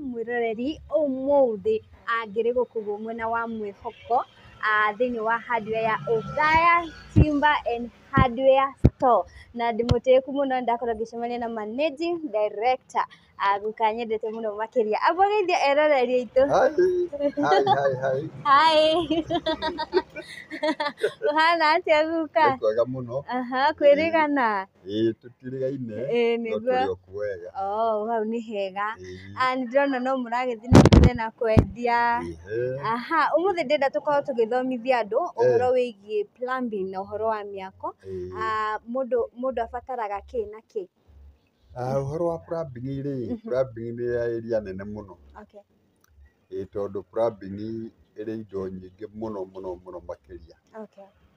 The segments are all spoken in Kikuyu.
Mwĩroreri, ũmũthĩ ngĩrĩ gũkũ mwena wa Mwĩhoko thĩinĩ wa hardware ya Othaya Timber and Hardware Store, na ndĩmũtĩĩku mũno nĩ ndakorwo ngĩcemania na managing director, guka nyendete mũno makĩria. Amba ũgeithie eroreri aitũ. Hi, hi, hi, hi. Hi. Ũhana atĩa, guka? Nĩ kwega mũno. Aha, kwĩrĩgana? Ĩĩ, tũtirĩgaine. Ĩĩ. No Nĩguo. tũrĩ o kuo wega. Oh, hau nĩ hega. Ĩĩ. Nĩ ndĩrona no mũragĩthiĩ na mbere na kwendia. Ĩhĩ. Aha, ũmũthĩ ndĩrenda tũkorwo tũgĩthomithia andũ ũhoro wĩgiĩ plumbing na ũhoro wa mĩako. Ĩĩ. Mũndũ abataraga kĩ na kĩ? Ũhoro wa plumbing rĩ, plumbing nĩ area nene mũno. Ĩĩ, tondũ plumbing ĩrĩ indo nyingĩ mũno mũno mũno makĩria.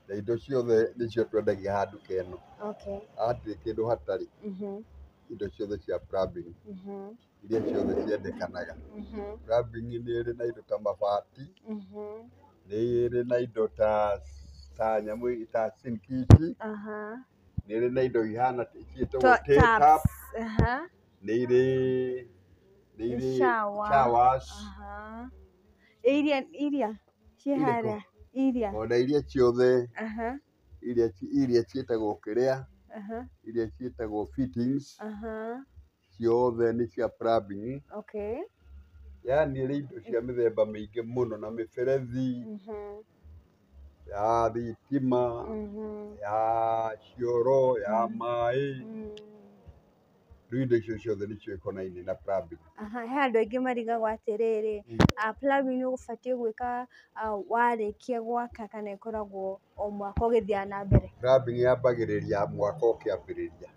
Na indo ciothe nĩcio twendagia handũ keno. Hatirĩ kĩndũ hatarĩ. Indo ciothe cia plumbing iria ciothe ciendekanaga. Plumbing nĩ ĩrĩ na indo ta mabati, nĩ ĩrĩ na indo ta nyamũ ta sink ici, nĩ ĩrĩ na indo ihana ciĩtagwo tap, Taps. nĩ irĩ Shower. Showers. Iria ciĩ Irĩkũ? harĩa iria. Ona iria ciothe iria ciĩtagwo kĩrĩa, iria ciĩtagwo fittings, ciothe nĩ cia plumbing. Yani ĩrĩ indo cia mĩthemba mĩingĩ mũno na mĩberethi ya thitima, ya cioro, ya maĩ. Rĩu indo icio ciothe nĩcio ikonainie na plumbing. Aha, he andũ aingĩ marigagwo atĩrĩrĩ, plumbing nĩ ũbatiĩ gwĩka warĩkia gwaka kana ĩkoragwo o mwaka ũgĩthiaga na mbere? Plumbing yambagĩrĩria mwaka ũkĩambĩrĩria.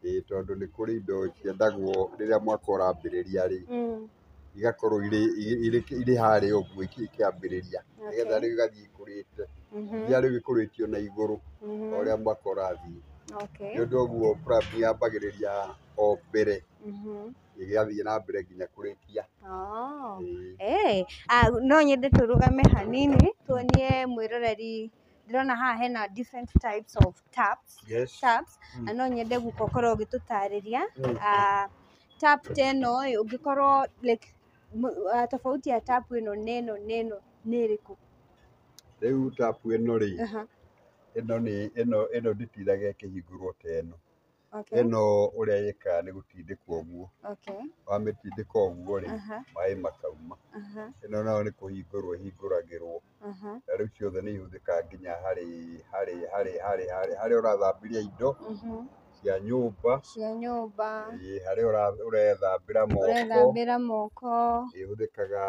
Ĩĩ, tondũ nĩ kũrĩ indo ciendagwo rĩrĩa mwaka ũrambĩrĩria rĩ, igakorwo irĩ harĩa ũguo ikĩambĩrĩria nĩgetha rĩu igathiĩ ikũrĩte, iria rĩu ikũrĩtio na igũrũ o ũrĩa mwaka ũrathiĩ. Nĩ ũndũ ũguo plumbing yambagĩrĩria o mbere, ĩgathiĩ na mbere nginya kũrĩkia. Oh. Ĩĩ. No nyende tũrũgame hanini tuonie mwĩroreri, ndĩrona haha hena different types of taps. Taps, na no nyende guka ũkorwo ũgĩtũtarĩria tap ta ĩno ĩ, ũngĩkorwo like tofauti ya tap ĩno na ĩno na ĩno nĩ ĩrĩkũ? Rĩu tap ĩno rĩ, ĩno nĩ ĩno ndĩtindaga ĩkĩhingũrwo ta ĩno. Ĩno ũrĩa ĩkaga nĩ gũtindĩkwo ũguo. Wamĩtindĩka ũguo rĩ, maĩ makauma. Ĩno nayo nĩ kũhingũrwo ĩhingũragĩrwo. Na rĩu ciothe nĩ ihũthĩkaga nginya harĩ harĩ harĩ harĩ harĩ harĩa ũrathambĩria indo cia nyũmba. Cia nyũmba. Ĩĩ, harĩa ũrethambĩra moko. Ũrethambĩra moko. Ĩhũthĩkaga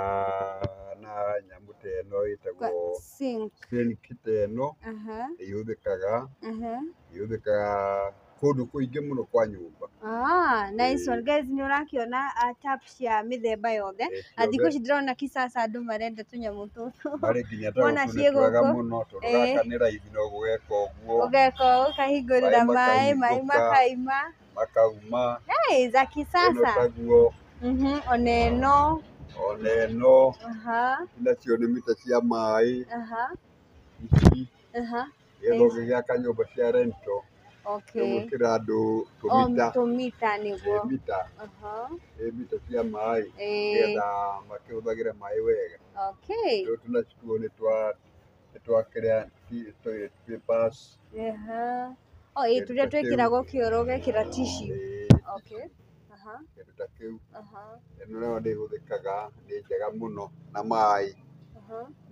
na nyamũ ta ĩno ĩtagwo sink. Sink ta ĩno. Ĩhũthĩkaga ĩhũthĩkaga kũndũ kũingĩ mũno kwa nyũmba. Ah, nice Ĩĩ. one guys, nĩ ũrakĩona tap cia mĩthemba yothe. Ĩĩ, Na thikũ ciothe. ici ndĩrona kisasa andũ marenda tũnyamũ tũtũ. Marĩ nginya ta Wona gũkũ ciĩ nĩ twega gũkũ. mũno tondũ gaka nĩ raithi no gũgeka ũguo. Ũgeka ũũ, ũkahingũrĩra Maĩ maĩ, maĩ makahingũka. Makaima. Makauma. Hey, za Ĩno kisasa. taguo. Ona ĩno. Ona ĩno. Nacio nĩ mita cia maĩ ici, nĩgetha ũngĩgĩaka nyũmba cia rental nĩ ũgwĩkĩra andũ O tũmita. tũmita nĩguo. Ĩ, mita. Ĩ, mita cia maĩ nĩgetha makĩhũthagĩre maĩ wega. Tũtũ nacio nĩ twa kĩrĩa toilet papers. Aha. Oh, ĩ Kĩndũ tũrĩa ta kĩu. twĩkĩragwo kĩoro ũgekĩra tissue. Ĩ, kĩndũ ta kĩu. Ĩno nayo nĩ ĩhũthĩkaga, nĩ njega mũno na maĩ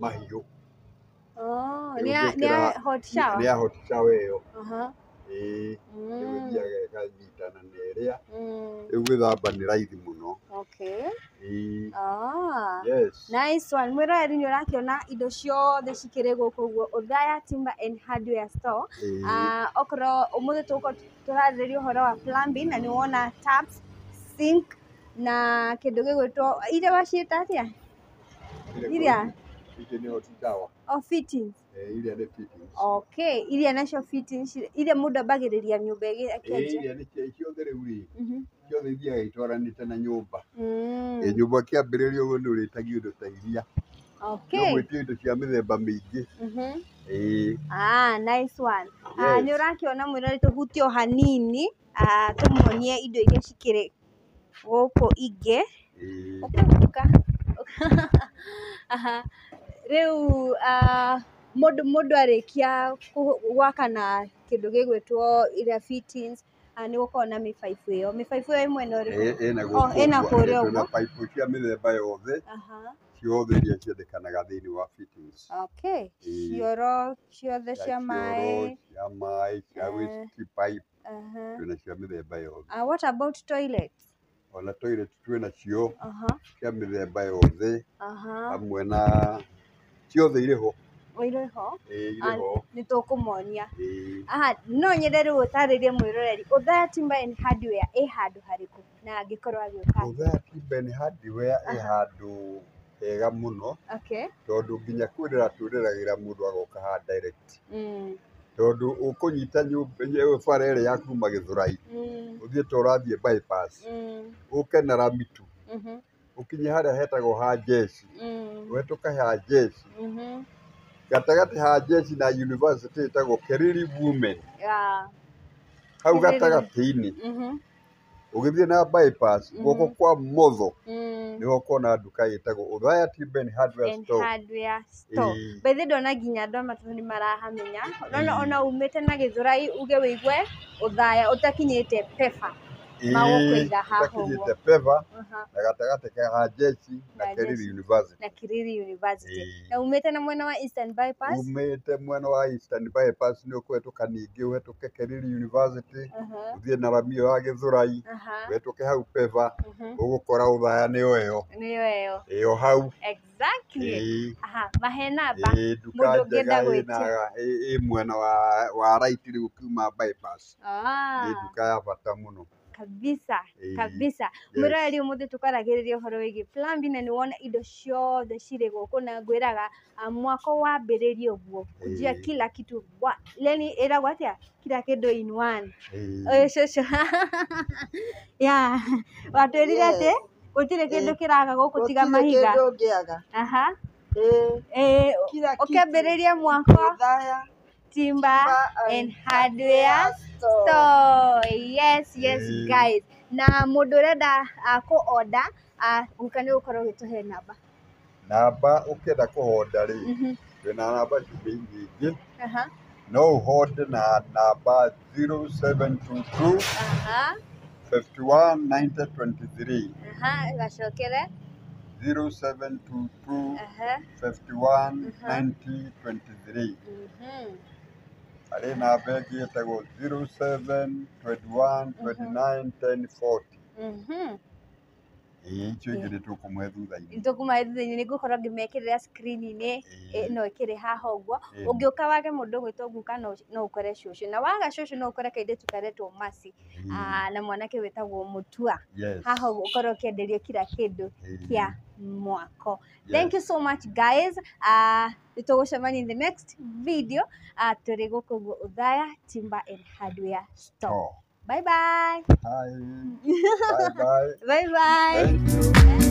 mahiũ. Oh, Rĩu nĩ ya nĩ ya ũngĩkĩra hot shower. Nĩ ya hot shower ĩyo. Ĩĩ, rĩu ĩthiaga ĩkanyitana na ĩrĩa. Rĩu gwĩthamba nĩ raithi mũno. Ĩĩ. Ah. Yes. Nice one. Mwĩroreri, nĩ ũrakĩona indo ciothe cikĩrĩ gũkũ ũguo Othaya Timber and Hardware Store. Ĩĩ. Okorwo ũmũthĩ tũgũkorwo tũrarĩrĩria ũhoro wa plumbing na nĩ wona taps, sink na kĩndũ gĩgwĩtwo iria waciĩta atĩa? Irĩkũ? Iria? Ici nĩ hot shower. Oh, fittings. Ĩĩ, iria nĩ fittings. Okay, iria nacio fittings iria mũndũ ambagĩrĩria nyũmba ĩkĩanjia. Iria nĩ ciothe rĩu rĩ, ciothe ithiaga itwaranĩte na nyũmba. Ĩ, nyũmba ĩkĩambĩrĩria ũguo nĩ ũrĩtagio indo ta iria. Nĩ ũgwĩtio indo cia mĩthemba mĩingĩ. Ĩĩ. Ah, nice one. Ah, Yes. nĩ ũrakĩona, mwĩrori, tũhutie o hanini, tũmuonie indo iria cikĩrĩ gũkũ ingĩ. Ĩĩ. Ũka. Aha. Rĩu mũndũ arĩkia gwaka na kĩndũ gĩgwĩtwo iria fittings, nĩ gũkoragwo na mĩbaibũ ĩyo. Mĩbaibũ ĩyo ĩ mwena ũrĩkũ? Ĩna Oh, gũkũ ĩna ũguo. kũrĩa Twĩna ũguo. pipe cia mĩthemba yothe, ciothe iria ciendekanaga thĩinĩ wa fittings. Okay. Ĩĩ. Cioro ciothe cia cioro, maĩ. Cia maĩ, cia waste pipe, twĩna cia mĩthemba yothe. What about toilets? Ona toilet twĩna cio cia mĩthemba yothe, hamwe na ciothe irĩ ho. Irĩ ho? Ĩĩ, irĩ ho. Nĩ tũkũmonia. Ĩĩ. Aha, no nyende rĩu ũtarĩrie mwĩroreri Othaya Timber and Hardware ĩ handũ harĩkũ na angĩkorwo agĩũka. Othaya Timber and Hardware ĩ handũ hega mũno, tondũ nginya kwĩrĩra twĩrĩragĩra mũndũ agoka haha direct. Tondũ ũkũnyita nyũmba bara ĩrĩa ya kuma Gĩthũrai, ũthiĩ ta ũrathiĩ bypass, ũke na rami tu, ũkinye harĩa hetagwo ha jeshi, ũhetũke ha jeshi, gatagatĩ ha jeshi na university ĩtagwo Keriri Women, hau Keriri. Gatagatĩ-inĩ ũgĩthiĩ na bypass guoko kwa motho, nĩho ũkona nduka ĩtagwo Othaya Timber and Hardware And Store. Hardware Store. Ĩĩ. By the way, ndona nginya andũ a matatũ nĩ marahamenya. Ũrona, Ĩĩ. ona umĩte na Gĩthũrai uge wĩigue Othaya ũtakinyĩte Pefa. Ĩĩ, Magũkũiga haha ũtakinyĩte ũguo. Peva na gatagatĩ ka ha jeshi na Na Keriri jeshi. University. Na Kiriri University. Ĩĩ. Na umĩte na mwena wa Eastern Bypass. Umĩte mwena wa Eastern Bypass nĩ ũkũhetũka ningĩ ũhetũke Keriri University, ũthiĩ na rami ĩyo ya Gĩthũrai, ũhetũke hau Peva, ũgũkora Othaya nĩyo ĩyo. Nĩyo ĩyo. Ĩyo hau. Exactly. Ĩĩ. Aha, mahe namba. Ĩĩ, nduka Mũndũ ũngĩenda njega gwĩtia. ĩna ĩ mwena wa right rĩu ũkiuma bypass. Nĩ nduka ya bata mũno. Kabisa. Ĩĩ. Kabisa. Yes. Mwĩroreri, ũmũthĩ tũkaragĩrĩria ũhoro wĩgiĩ plumbing na nĩ wona indo ciothe cirĩ gũkũ na ngwĩraga mwako wambĩrĩria ũguo kujia kila kitu yani ĩragwo atĩa, kila kĩndũ in one. Ĩĩ. Ũyũ cũcũ ya watwĩrire atĩ gũtirĩ kĩndũ kĩraga gũkũ tiga Gũtirĩ mahiga. kĩndũ ũngĩaga. Ĩĩ. Kila kitu. Ũkĩambĩrĩria mwako, Othaya Timber Timber and Hardware Store. Store. Yes, guys. Na mũndũ ũrenda kũ order, guka nĩ ũgũkorwo ũgĩtũhe namba. Namba ũkĩenda kũhonda rĩ, twĩna namba ciumia nyingĩ. No ũhonde na namba 0722 51 90 23. Aha, gacokere. 0722 51 90 23. Harĩ namba ĩngĩ ĩtagwo 07 21 29 10 40. Ĩĩ, icio ingĩ nĩ tũkũmũhe thutha-inĩ. Nĩtũkũmahe thutha-inĩ, nĩ ngũkorwo ngĩmekĩrĩra screen-inĩ ĩno ĩkĩrĩ haha ũguo. Ũngĩũka wage mũndũ ũgwĩtwo guka, no ũkore cũcũ, na waga cũcũ no ũkore kairĩtu karetwo Mercy, na mwanake wĩtagwo Mũtua. Haha ũguo ũkorwo ũkĩenderio kila kĩndũ kĩa mwako. Thank you so much, guys. Nĩ tũgũcemania in the next video. Tũrĩ gũkũ ũguo Othaya Timber and Hardware Store. Oh. Bye bye. Hi. Bye bye. Bye bye. Thank you.